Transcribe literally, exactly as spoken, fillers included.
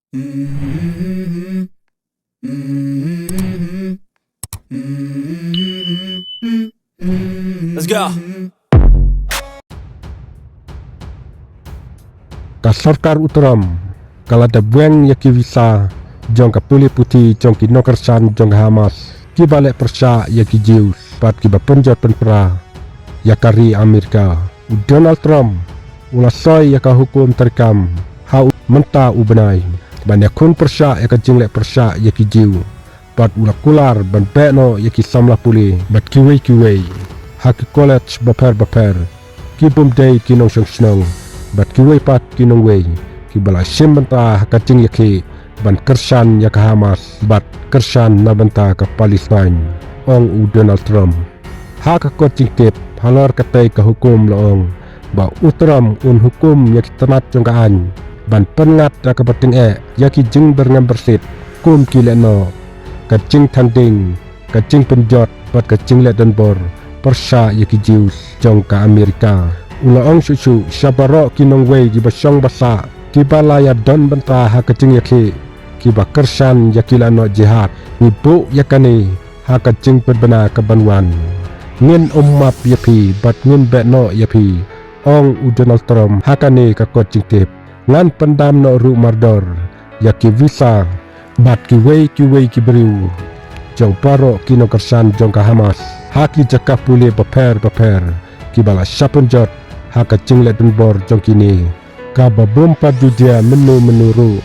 Let's go. Ka sorkar u Trump ka la dep weng ïa ki visa jong ka pule puthi jong ki nongkyrshan jong ka Hamas kiba leh pyrshah ïa ki Jews bad kiba pynjot pynpra ïa ka ri Amerika. U Donald Trump u la soi ïa ka hukum treikam ha u mynta u bnai ban ïakhun pyrshah ïa ka jingleh pyrshah ïa ki Jew bad u la kular ban beh noh ïa ki samla pule bad kiwei kiwei ha ki college bapher bapher, ki bym dei ki nongshong shnong bad kiwei pat ki nongwei kiba la shim bynta ha ka jingïakhih ban kyrshan ïa ka Hamas bad kyrshan na bynta ka Palestine, ong u Donald Trump. Ha ka kot jingtip halor katei ka hukum la ong ba u Trump un hukum ïa ki tnat jong ka aiñ ban pynngat da kaba tyngeh ïa ki jingbyrngem byrsit kum ki lehnoh, ka jingthan ding, ka jingpynjot bad ka jingleh donbor pyrshah ïa ki Jews jong ka Amerika. U la ong shuh shuh sha baroh ki nongwei kiba shong ba sah kiba la ïa don bynta ha ka jingïakhih kiba kyrshan ïa ki lehnoh jihad, ngi buh ïa kane ha ka jingpynbna kaban wan. Ngin ym map ïa phi bad ngin beh noh ïa phi, ong u Donald Trump ha kane ka kot jingtip. Ngan pyndam noh ruh mardor ïa ki visa bad kiwei kiwei ki briew jong baroh ki nongkyrshan jong ka Hamas ha ki jaka pule bapher bapher kiba la shah pynjot ha ka jingleh donbor jong kine, kaba bym pat ju jia mynno mynno ruh